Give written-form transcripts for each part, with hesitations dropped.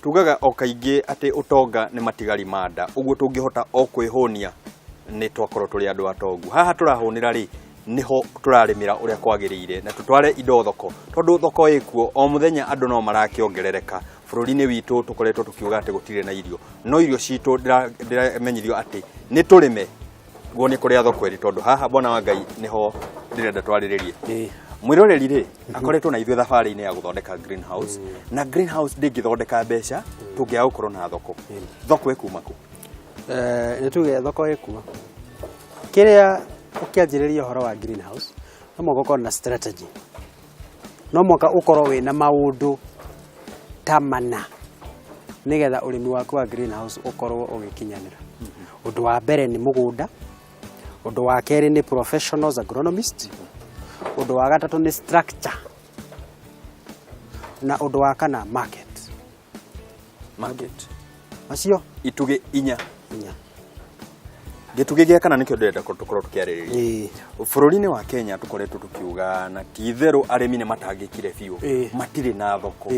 Tugaga o kaingĩ atĩ ũtonga nĩ matigari ma nda, ũguo tũngĩhota o kwĩhũnia nĩ twakorwo tũrĩ andũ atongu. Haha tũrahũnĩra rĩ, nĩho tũrarĩmĩra ũrĩa kwagĩrĩire na tũtware indo thoko, tondũ thoko ĩkuo o mũthenya andũ no marakĩongerereka. Bũrũri-inĩ witũ tũkoretwo tũkiuga atĩ gũtirĩ na irio, no irio citũ ndĩramenyithio atĩ nĩ tũrĩme guo nĩ kũrĩa thoko ĩrĩ, tondũ haha bwana wa Ngai nĩho ndĩrenda twarĩrĩrie. Mwĩroreri rĩ, akoretwo na ithuĩ thabarĩ-inĩ ya gũthondeka greenhouse, na greenhouse ndĩngĩthondeka mbeca tũngĩaga gũkorwo na thoko. Thoko ĩkuma kũ? Nĩ tuge thoko ĩkuo. Kĩrĩa ũkĩanjĩrĩria ũhoro wa greenhouse, no mũhaka ũkorwo na strategy. No mũhaka ũkorwo wĩna maũndũ ta mana nĩgetha ũrĩmi waku wa greenhouse ũkorwo ũgĩkinyanĩra. Ũndũ wa mbere nĩ mũgũnda, ũndũ wa kerĩ nĩ professionals agronomist, ũndũ wa gatatũ nĩ structure, na ũndũ wa kana market. Market. Macio itugĩ inya. Inya. Gĩtugĩ gĩa kana nĩkĩo ndĩrenda tũkorwo tũkĩarĩrĩria. Bũrũri-inĩ wa Kenya tũkoretwo tũkiuga na ti itherũ arĩmi nĩ matangĩkire biũ, matirĩ na thoko.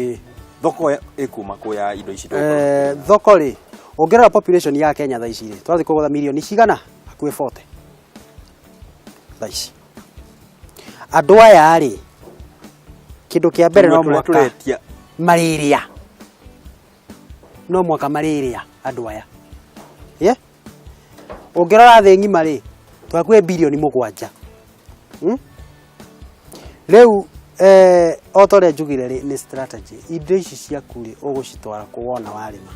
Thoko ĩkuma kũ ya indo ici tũgũkorwo? Thoko rĩ, ũngĩrora population ya Kenya thaa ici rĩ, twathiĩ kũgũtha mirioni cigana? Hakuhĩ 40 thaa ici. Andũ aya rĩ, kĩndũ kĩa mbere no Tũrĩa mũhaka tũretia marĩrĩa, no mũhaka marĩrĩa andũ aya. Ye? Ũngĩrora thĩ ng'ima rĩ, twakuĩ birioni 7. Rĩu o ta ũrĩa njugire rĩ, nĩ strategy. Indo ici ciaku rĩ, ũgũcitwara kũ wona warĩma?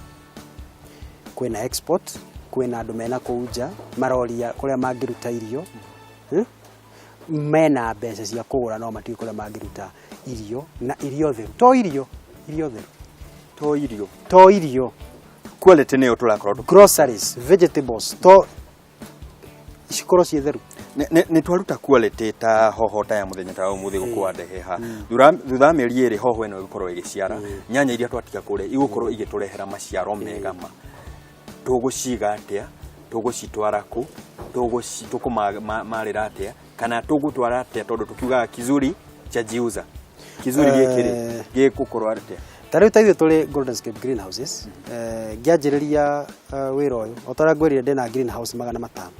Kwĩna export, kwĩna andũ mena kũu nja maroria kũrĩa mangĩruta irio. Mena mbeca cia kũgũra no matiũĩ kũrĩa mangĩruta irio, na irio theru. To irio, irio theru. To irio. To irio. Quality nĩyo tũrakorwo tũkĩ- Groceries, vegetables, to cikorwo ciĩ theru. Nĩ twaruta quality ta hoho ta ya mũthenya ta ũmũthĩ gũkũ wandehe ha. Thutha wa mĩeri 2 hoho ĩno ĩgũkorwo ĩgĩciara. Nyanya iria twatiga kũrĩa igũkorwo igĩtũrehera maciaro mega ma. Tũgũciga atĩa? Tũgũcitwara kũ? Tũkũmarĩra atĩa? Kana tũgũtwara atĩa? Tondũ tũkiugaga kizuri cha jiuza. Kizuri gĩkĩ rĩ, gĩgũkorwo atĩa? Ta rĩu ta ithuĩ tũrĩ Goldenscape Greenhouses, ngĩanjĩrĩria wĩra ũyũ, o ta ũrĩa ngwĩrire ndĩna greenhouse 500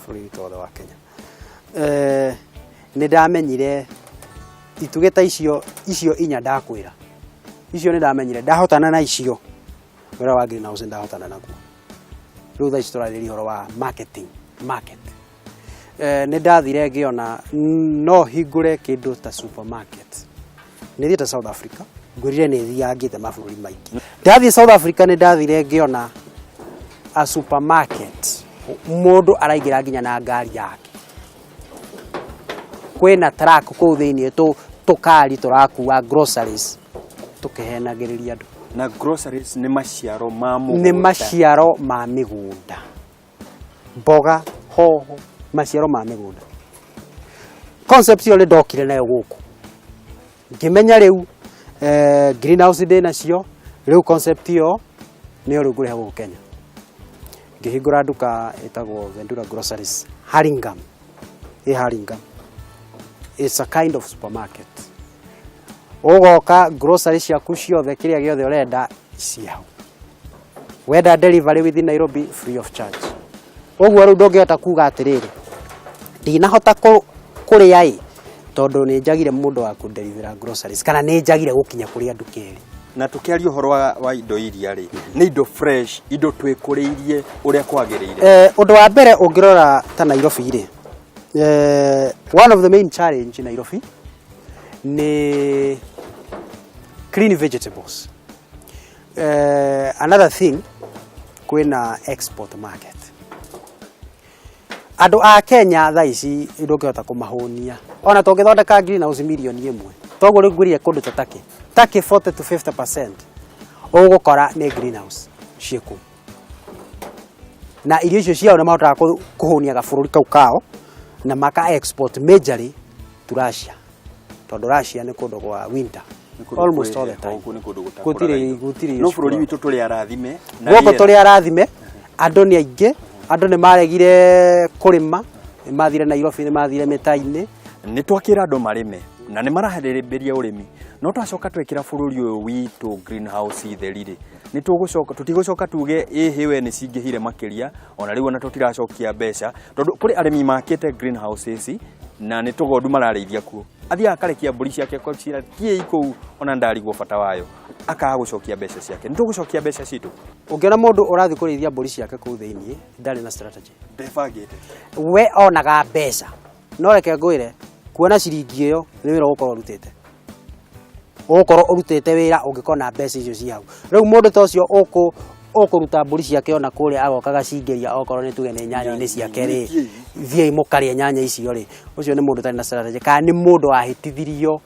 bũrũri witũ wothe wa Kenya. Nĩ ndamenyire itugĩ ta icio inya ndakwĩra. Icio nĩ ndamenyire ndahotana na icio, wĩra wa greenhouse ndahotana naguo. Rĩu thaa ici tũrarĩrĩria ũhoro wa marketing, market. Nĩ ndathire ngĩona no hingũre kĩndũ ta supermarket. Nĩ thiĩte South Africa, ngwĩrire nĩ thiangĩte mabũrũri maingĩ. Ndathiĩ South Africa nĩ ndathire ngĩona a supermarket, mũndũ araingĩra nginya na ngari yake. Kwĩna truck kũu thĩiniĩ tũkari tũrakua groceries tũkĩhenagĩrĩria andũ. Na groceries nĩ maciaro ma mũgũnda. Nĩ maciaro ma mĩgũnda. Mboga, hoho, maciaro ma mĩgũnda. Concept ĩyo nĩ ndokire nayo gũkũ. Ngĩmenya rĩu greenhouse ndĩ nacio, rĩu concept ĩyo nĩyo rĩu ngũrehe gũkũ Kenya. Ngĩhingũra nduka ĩtagwo Vendura Groceries, Hurlingham. Ĩ Hurlingham. It's a kind of supermarket. Ũgoka grocery ciaku ciothe, kĩrĩa gĩothe ũrenda ciĩ hau. Wenda delivery within Nairobi free of charge. Ũguo rĩu ndũngĩhota kuga atĩrĩrĩ, ndinahota kũrĩa ĩ, tondũ nĩ njagire mũndũ wa kũndelivera groceries, kana nĩ njagire gũkinya kũrĩa nduka ĩrĩ. Na tũkĩaria ũhoro wa indo iria rĩ, nĩ indo fresh, indo twĩkũrĩirie ũrĩa kwagĩrĩire. Ũndũ wa mbere ũngĩrora ta Nairobi rĩ, one of the main challenge Nairobi nĩ clean vegetables. Another thing, kwĩna export market. Andũ a Kenya thaa ici ndũngĩhota kũmahũnia, ona tũngĩthondeka greenhouse mirioni 1, toguo rĩu ngwĩrire kũndũ ta Turkey, Turkey 40 to 50% ũgũkora nĩ greenhouse ciĩ kũu, na irio icio ciao nĩ mahotaga kũhũnia gabũrũri kau kao na maka export majorly to Russia, tondũ Russia nĩ kũndũ kwa winter almost all the time. Nĩ kũndũ gũtakũraga Gũtirĩ indo. gũtirĩ No bũrũri witũ tũrĩ arathime na gũkũ rĩera. tũrĩ arathime, andũ nĩ aingĩ, andũ nĩ maregire kũrĩma, nĩ mathire Nairobi, nĩ mathire mĩta-inĩ. Nĩ twakĩra andũ marĩme. Na nĩ marahĩmbĩria ũrĩmi, no twacoka twekĩra bũrũri ũyũ witũ greenhouse theri rĩ, nĩ tũgũcoka, tũtigũcoka tuge ĩhĩ we nĩ cingĩhire makĩria. Ona rĩu ona tũtiracokia mbeca, tondũ kũrĩ arĩmi makĩte greenhouses na nĩ tũgondu mararĩithia kuo. Athiaga akarekia mbũri ciake cirathiĩ kũu, ona ndarigwo bata wayo, akaga gũcokia mbeca ciake. Nĩ tũgũcokia mbeca citũ. Ũngĩona mũndũ ũrathiĩ kũrĩithia mbũri ciake kũu thĩiniĩ, ndarĩ na strategy. Ndebangĩte. We onaga mbeca, no reke ngwĩre, kuona ciringi ĩyo nĩ wĩra ũgũkorwo ũrutĩte, ũgũkorwo ũrutĩte wĩra ũngĩkona mbeca icio ci hau. Rĩu mũndũ ta ũcio ũkũruta mbũri ciake ona kũrĩa, agoka agacingĩria, okorwo nĩ tuge nĩ nyanya-inĩ ciake rĩ, thiĩi mũkarĩe nyanya icio rĩ, ũcio nĩ mũndũ ũtarĩ na strategy, kana nĩ mũndũ wahĩtithirio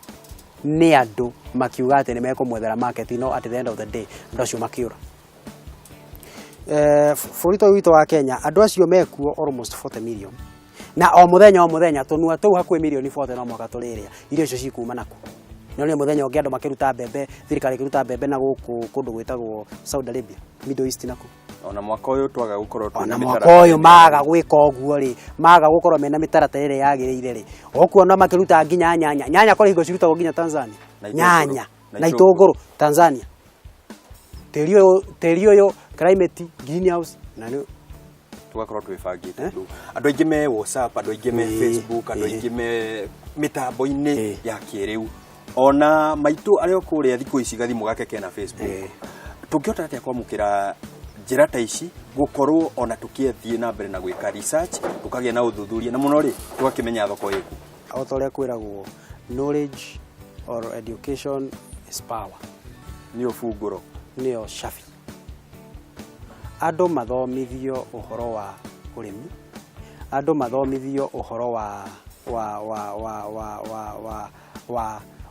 nĩ andũ makiuga atĩ nĩ mekũmwethera market, no at the end of the day andũ acio makĩũra. Bũrũri ta ũyũ witũ wa Kenya, andũ acio mekuo almost 40 million, na o mũthenya o mũthenya tũnua tũu hakuhĩ mirioni 40 no mũhaka tũrĩrĩa irio icio cikuma naku. No nĩ mũthenya ũngĩ andũ makĩruta mbembe, thirikari ĩkĩruta mbembe na gũkũ kũndũ gwĩtagwo Saudi Arabia, Middle East naku. Ona mwaka ũyũ twaga gũkorwo twĩna ona mĩtaratara mwaka ũyũ ĩrĩa maga gwĩka ũguo rĩ, maga gũkorwo mena mĩtaratara ĩrĩa yagĩrĩire rĩ, ũkuona makĩruta nginya nyanya. Nyanya kũrĩ hingo cirutagwo nginya Tanzania. Na itũngũrũ. Nyanya Na na itũngũrũ. itũngũrũ Tanzania. Tĩri ũyũ climate greenhouse na nĩ Tũgakorwo twĩbangĩte. Andũ aingĩ me WhatsApp, andũ aingĩ me Facebook, andũ aingĩ me mĩtambo-inĩ ya kĩrĩu. Ona maitũ arĩa o kũrĩa thikũ ici gathimũ gake kena Facebook. Tũngĩhota atĩa kwamũkĩra njĩra ta ici, gũkorwo ona tũkĩthiĩ na mbere na gwĩka research, tũkagĩa na ũthuthuria, na mũno rĩ tũgakĩmenya thoko ĩku? O ta ũrĩa kwĩragwo, knowledge or education is power. Nĩ ũbungũro. Nĩyo cabi. Andũ mathomithio ũhoro wa ũrĩmi, andũ mathomithio ũhoro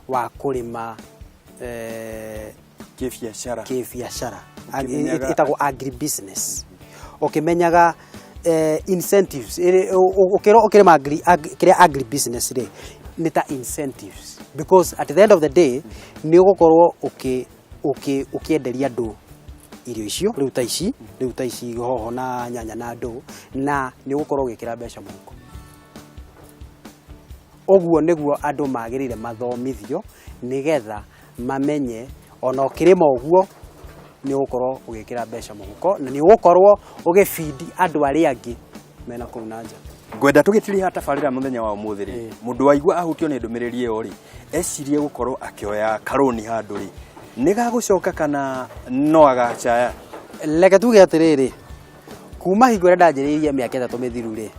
wa kũrĩma kĩbiacara. Kĩbiacara. Ũkĩmenyaga- Ĩtagwo agribusiness, ũkĩmenyaga incentives. Ũkĩrwo ũkĩrĩma kĩrĩa agribusiness rĩ, nĩ ta incentives, because at the end of the day nĩ ũgũkorwo ũkĩenderia andũ irio icio, rĩu ta ici hoho na nyanya na ndũ, na nĩ ũgũkorwo ũgĩkĩra mbeca mũhuko. Ũguo nĩguo andũ magĩrĩire mathomithio, nĩgetha mamenye ona ũkĩrĩma ũguo nĩ ũgũkorwo ũgĩkĩra mbeca mũhuko, na nĩ ũgũkorwo ũgĩbindi andũ arĩa angĩ mena kũu na nja. Ngwenda tũgĩtiriha tabarĩra mũthenya wa ũmũthĩ rĩ, mũndũ waigua ahutio nĩ ndũmĩrĩri ĩyo rĩ, ecirie gũkorwo akĩoya karũni handũ rĩ, nĩ gagũcoka kana no agacaya? Reke tuge atĩrĩrĩ, kuma hingo ĩrĩa ndanjĩrĩirie mĩaka 3 mĩthiru rĩ,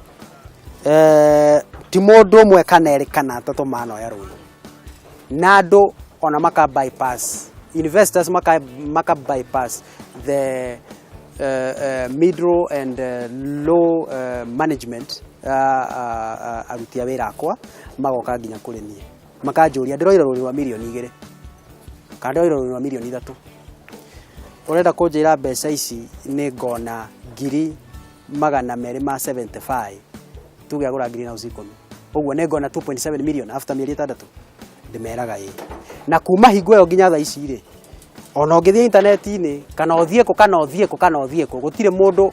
ti mũndũ ũmwe kana erĩ kana atatũ manoya rũni, na andũ ona maka bypass investors, maka bypass the middle and low management, aruti a wĩra akwa magoka nginya kũrĩ niĩ makanjũria, ndĩroire rũni rwa mirioni 2 kana ndĩroire rũni rwa mirioni 3, ũrenda kũnjĩra mbeca ici nĩ ngona 275,000? Tuge agũra greenhouse 10, ũguo nĩ ngona 2.7 million after mĩeri 6. Ndĩmeraga ĩĩ. Na kuma hingo ĩyo nginya thaa ici rĩ, ona ũngĩthiĩ intaneti-inĩ kana ũthiĩ kũ kana ũthiĩ kũ kana ũthiĩ kũ, gũtirĩ mũndũ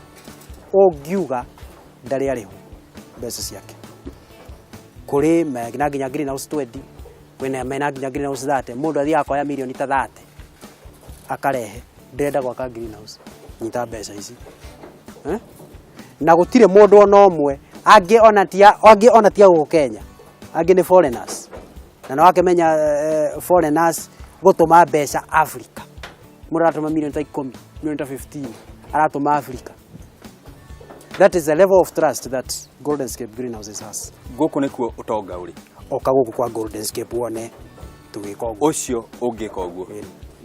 ũngiuga ndarĩ arĩhwo mbeca ciake. Kũrĩ mena nginya greenhouse 20, kwĩna mena nginya greenhouse 30. Mũndũ athiaga akoya mirioni ta 30, akarehe, "Ndĩrenda gwaka greenhouse, nyita mbeca ici." Eh? Na gũtirĩ mũndũ ona ũmwe. Angĩ ona tia gũkũ Kenya, angĩ nĩ foreigners, na no akĩmenya foreigners gũtũma mbeca Africa, mũndũ aratũma mirioni ta 10, mirioni ta 15 aratũma Africa. That is the level of trust that Goldenscape Greenhouses has. Gũkũ nĩkuo ũtonga ũrĩ. Oka gũkũ kwa Goldenscape wone tũgĩka ũguo. Ũcio ũngĩka ũguo.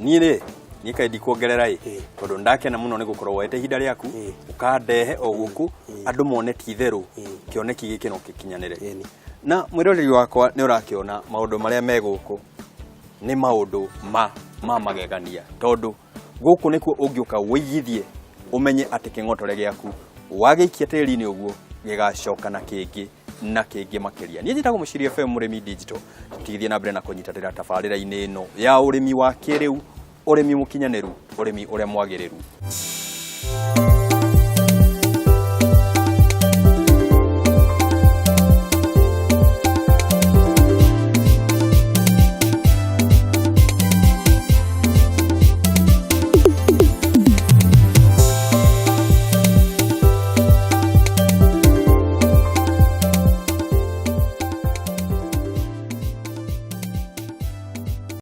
Niĩ rĩ, niĩ kaĩ ndikuongerera ĩ, tondũ ndakena mũno nĩ gũkorwo woete ihinda rĩaku ũkandehe o gũkũ, andũ mone ti itherũ kĩoneki gĩkĩ no gĩkinyanĩre. Na mwĩroreri wakwa, nĩ ũrakĩona maũndũ marĩa me gũkũ nĩ maũndũ ma magegania, tondũ gũkũ nĩkuo ũngĩũka wĩigithie, ũmenye atĩ kĩng'otore gĩaku wagĩikia tĩri-inĩ ũguo gĩgacoka na kĩngĩ na kĩngĩ makĩria. Niĩ njĩtagwo Mũciri FM Mũrĩmi Digital. Tũtigithie na mbere na kũnyitanĩra tabarĩra-inĩ ĩno ya ũrĩmi wa kĩrĩu, ũrĩmi mũkinyanĩru, ũrĩmi ũrĩa mwagĩrĩru.